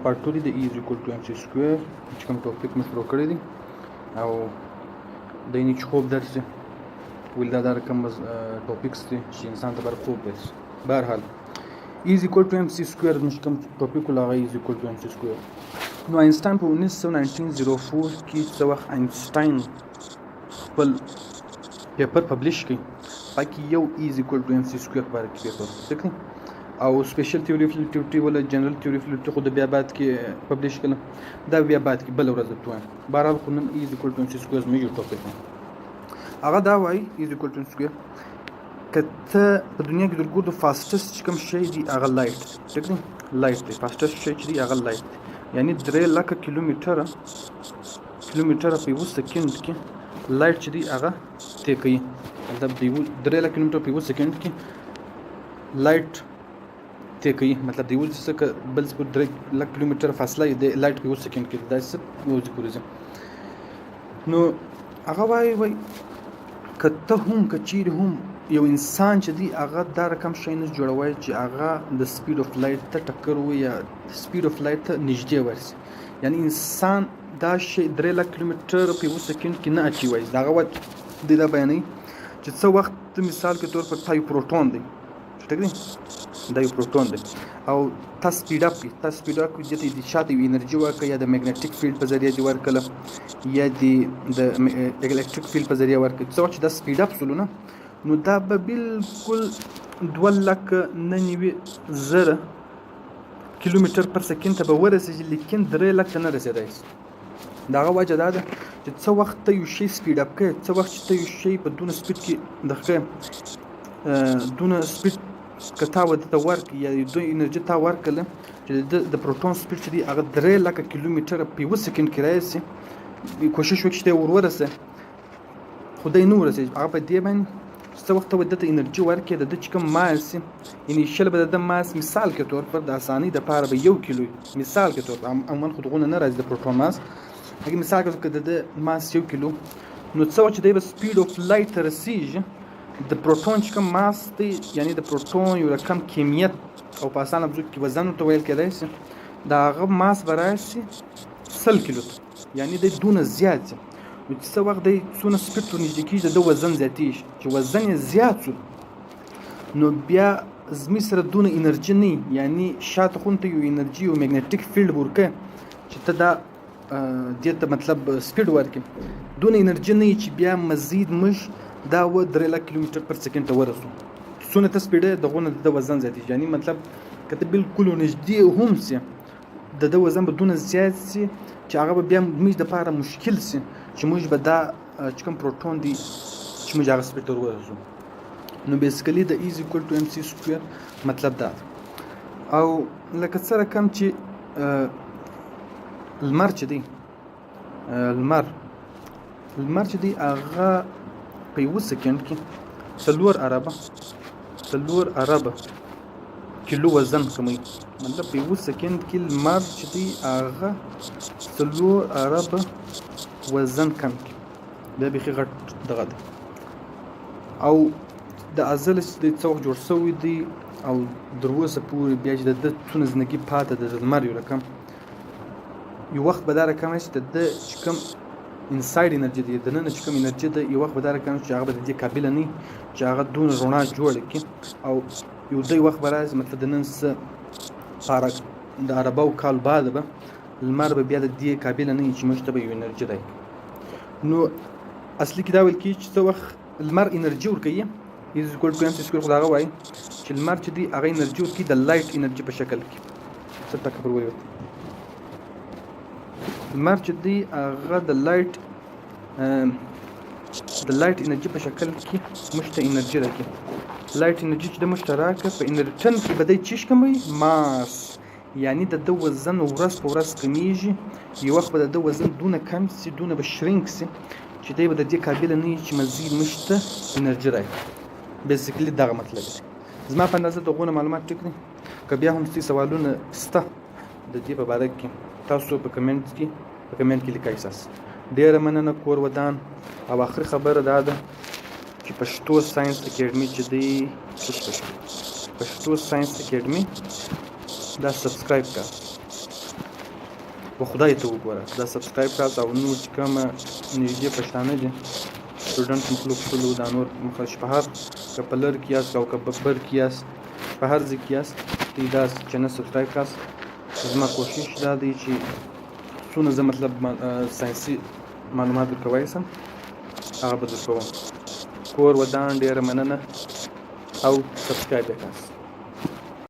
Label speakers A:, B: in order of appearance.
A: پارټ 2 دی د E is equal to MC square چې کوم ټاپک مو شروع کړی دی او د اینی چې خوب درس دی ویل دا دا رقم ټاپکس دی چې انسان ته بر خوب درس. بهرحال E is equal to MC square موږ کوم ټاپک ول هغه E is equal to MC square. نو اینسټاین په 1904 کې څه وخت اینسټاین خپل پیپر پبلش کړي، پکې یو E is equal to MC square په باره کې پیپر ټیک دی او سپیشل تیوري اف ریلیټیویټي ولا جنرال تیوري اف ریلیټیویټي خو د بیا بعد کې پبلش کړل، دا بیا بعد کې بل ورځ درته وایم. بهرحال خو نن E is equal to MC square زموږ یو ټاپک دی. هغه دا وایي E is equal to MC square که ته په دنیا کې درګورو fastest چې کوم شی دی هغه light ټیک دی، light دی، fastest شی چې دی هغه light دی، یعنی 3 لکه کیلومتره په یو سیکنډ کې light چې دی هغه طی کوي. مطلب د یو 3 لکه کیلومتر په یو سیکنډ کې light طی کوي، مطلب د یو څه بل څه پورې 3 لک کیلومتر فاصله د light په یو سیکنډ کې داسې یو ځای پورې ځي. نو هغه وایي وایي که ته هم که چیرې هم یو انسان چې دی هغه دا رقم شی نه جوړوي چې هغه د speed of light ته ټکر وي یا speed of light ته نږدې ورسي، یعنی انسان دا شی 3 لک کیلومتر په یو سیکنډ کې نه اچوي. دغه وخت دی دا بیانوي چې څه وخت مثال کې طور پر تا یو پروټون دی، ټیک دی، دا یو پروټون دی او تا speed up کړي، تا speed up کړي، دې ته د شاته یو انرژي ورکړه یا د magnetic field په ذریعه دې ورکړه یا دې د electric field په ذریعه ورکړه. څه وخت چې دا speed up سولو نه نو دا به بالکل 2,99,000 کیلومتر پر سیکنډ ته به ورسېږي، لیکن 3 لک ته نه رسېدای شي. د هغه وجه دا ده چې څه وخت ته یو شی speed up کوې، څه وخت چې ته یو شی په دونه speed کې دغه کوې، دونه speed که تا ورته ته ورکړي یا دوی انرژي تا ورکړله چې د پروټون speed چې دی هغه 3 لکه کیلومتره په یوه سیکنډ کې راشي، کوشش وکړي چې ته ور ورسې خو دی نه ورسېږي. هغه په دې باندې چې څه وخت ته ده ته انرژي ورکړې د ده چې کوم mass یعنی شل به د ده mass مثال کې طور پر د اسانۍ دپاره به 1 کیلو مثال کې طور پر عموما خو دغونه نه راځي د پروټون mass، هغه مثال کې که د ده mass 1 کیلو نو څه وخت چې دی به speed of light ته رسېږي د پروټون چې کوم mass دی یعنی د پروټون یو رقم کمیت او په اسانه لفظو کې وزن ورته ویل کېدای شي، د هغه mass به راشي 100 کیلو ته، یعنی دی دونه زیات شي. نو چې څه وخت دی څونه speed ته نږدې کېږي د ده وزن زیاتېږي، چې وزن یې زیات شو نو بیا زموږ سره دونه انرژي نه وي، یعنی شاته خو ته یو انرژي یو magnetic field به ورکړې چې ته دا دې ته مطلب speed ورکړې، دونه انرژي نه وي چې بیا مزید موږ دا و 3 لک کیلومتر پر سیکنډ ته ورسو. څونه ته speed دغونه د ده وزن زیاتېږي، یعنی مطلب که ته بالکل نږدې هم سې د ده وزن به دونه زیات سي چې هغه به بیا موږ دپاره مشکل سي چې موږ به دا چې کوم پروټون دی چې موږ هغه speed ته ورسو. نو basically د E is equal to MC square مطلب دا دی. او لکه څه رقم چې لمر چې دی لمر چې دی هغه په یوه سیکنډ کې 4 اربه کیلو وزن کموي. مطلب په یوه سیکنډ کې لمر چې دی هغه 4 اربه وزن کم کړي، دا بیخي غټ دغه دی. او د ازله چې دی څه وخت جوړ شوی دی او تر اوسه پورې بیا چې د ده څونه زندګي پاته ده د لمر یو رقم یو وخت به دا رقم راشي د ده چې کوم inside انرژي دی دننه چې کوم انرژي ده یو وخت به دا رقم چې هغه به د دې قابله نه چې هغه دونه رڼا جوړه کړي. او یو دی وخت به راځي مطلب د نن څه پاره د ارباو کال بعد به لمر به بیا د دې قابله نه چې موږ ته به یو انرژي راکړي. نو اصلي کې دا ویل کېږي چې څه وخت لمر انرژي ورکوي E is equal to MC square، خو هغه وایي چې لمر چې دی هغه انرژي ورکوي د light انرژي په شکل کې. څه ټکه پر ولیوت لمر چې دی هغه د light انرژي په شکل کې موږ ته انرژي راکوي. light انرژي چې د موږ ته راکړه په in return کې به دی چیش کموي mass، یعنی د ده وزن ورځ په ورځ کمیږي. یو وخت به د ده وزن دونه کم سي دونه به shrink سي چې دی به د دې قابله نه وي چې مزید موږ ته انرژي راکړي. basically دغه مطلب دی. زما په اندازه دغونه معلومات ټیک دي. که بیا هم څه سوالونه سته د دې په باره کې تاسو په کمنټ کې لیکای ساس. ډېره مننه، کور ودان. او آخري خبره دا ده چې پښتو ساينس اکیډمي چې دی پښتو ساينس اکیډمي دا subscribe کړه. و خدای ته وګوره، دا سبسکرایب کړه او نور چې کومه نږدې پښتانه دي، سټوډنټ مخلوق شولو، دا نور مخلوق چې په هر که په لر کې یاست او که په بر کې یاست، په هر ځای کې یاست، ته دا چینل سبسکرایب کړه. زما کوشش دا دی چې څونه زه مطلب ساینسي معلومات درکوای سم هغه به درکوم. کور ودان، ډېره مننه او سبسکرایب یې کړئ.